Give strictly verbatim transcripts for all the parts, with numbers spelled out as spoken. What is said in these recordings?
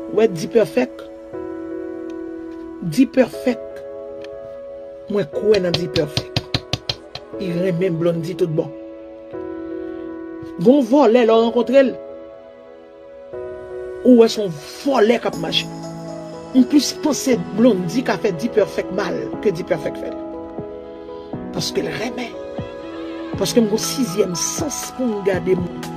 Ou wè D-Perfect? D-Perfect. Mwen kwè nan D-Perfect. Li renmen Blondy tout bon. Gon vòlè lè w rankontre l, ou wè se yon vòlè k ap mache. M plis panse Blondy ka fè D-Perfect mal ke D-Perfect fè l. Paske l renmen. Paske m gon sizyèm sans pou m gade moun.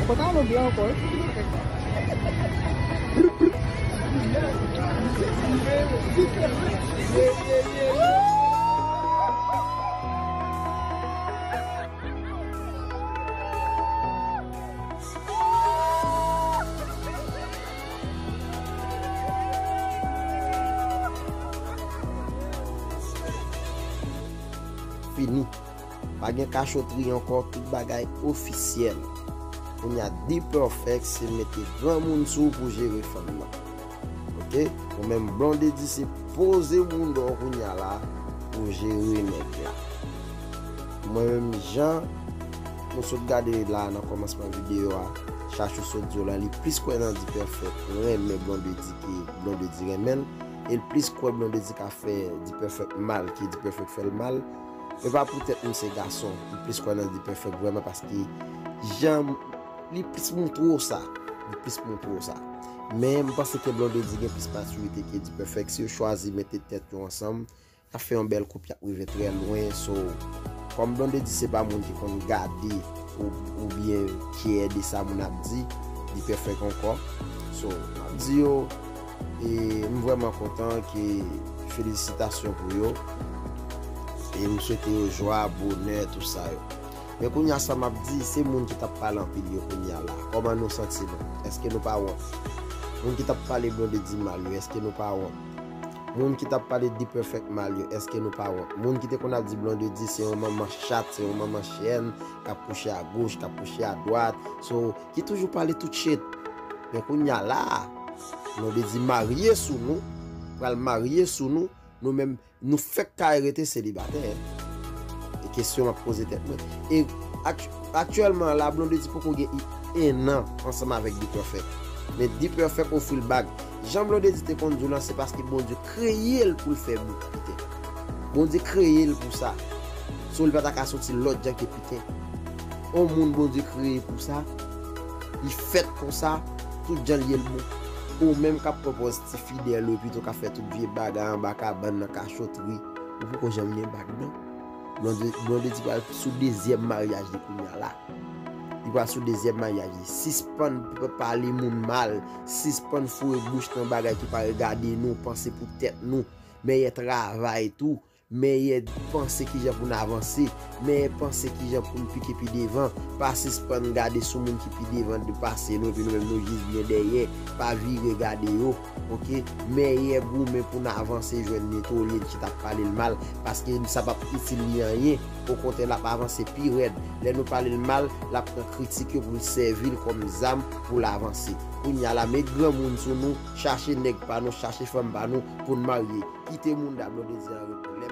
Ou pa ta ann byen ankò, wi. Fini. Pa gen kachotri ankò, tout bagay ofisyèl. Kounye a D-Perfect se mete granmoun sou ou pou jere fanm nan. Oke? Ou menm Blondedy se poze bouda w kounye a la pou jere nèg la. Mwen menm jan nou sot gade la nan kòmansman videyo a, Chachou sot di w la, li plis kwè nan D-Perfect renmen Blondedy ke Blondedy renmen l, e l plis kwè Blondedy ka fè D-Perfect mal ke D-Perfect fè l mal. E pa poutèt m se gason, m plis kwè nan D-Perfect vrèman paske jan m, li plis montre w sa. Li plis montre w sa. Men m panse ke Blondedy gen plis matirite ke D-Perfect. Si yo chwazi mete tèt yo ansanm, y ap fè yon bèl koup, y ap rive trè lwen. So, kòm Blondedy se pa moun ki konn gade ou, oubyen kyè de sa moun ap di, D-Perfect ankò. So, m ap di yo, e m vrèman kontan ke felisitasyon pou yo. E m swete yo jwa, bonè, tou sa yo. Men kounye a sa m ap di, se moun ki t ap pale anpil yo kounye a la. Kòman nou santi nou? Èske nou pa wont? Moun ki t ap pale Blondedy mal yo, èske nou pa wont? Moun ki t ap pale D-Perfect mal yo, èske nou pa wont? Moun ki te konn ap di Blondedy se yon manman chat, se yon manman chèn, k ap kouche agoch, k ap kouche adwat, so, ki toujou pale tout shit. Men kounye a la, Blondedy marye sou nou, pral marye sou nou, nou menm, nou fèk ka rete selibatè. E kesyon m ap poze tèt mwen. E akty-, aktyèlman la, Blondedy poko gen i-, en an ansanm avèk D-Perfect. Men D-Perfect ofri l bag. Jan Blondedy te konn di w lan, se paske Bondye kreye l pou l fè bouda piten. Bondye kreye l pou sa. So, li pa ta ka soti lòt jan ke piten. On moun Bondye kreye pou sa, li fèt konsa, tout jan l ye l bon. Ou menm k ap pran pòz ti fidèl ou, epi tou k ap fè tout vye bagay anba kabann nan kachotri, ou poko janm gen bag non. Blondedy, Blondedy pral sou dezyèm maryaj li kounye a la. Li pral sou dezyèm maryaj li. Sispann p-, pale moun mal, sispann foure bouch nan bagay ki pa regade nou, panse pou tèt nou. Mèyè travay tou. Mèyè panse kijan pou n avanse, mèyè panse kijan pou n pike pi devan, pa sispann gade sou moun ki pi devan de pase nou, epi nou menm nou jis byen dèyè, pa vire gade yo, oke? Mèyè goumen pou n avanse jwenn Nitolin ki t ap pale l mal, paske sa p ap itil li anyen, okontrè l ap avanse pi rèd. Lè nou pale l mal, l ap pran kritik yo pou l sèvi l kòm zam pou l avanse. Kounye a la, met granmoun sou nou, chache nèg pa nou, chache fanm pa nou pou n marye. Kite moun da Blondedy an repo. Lè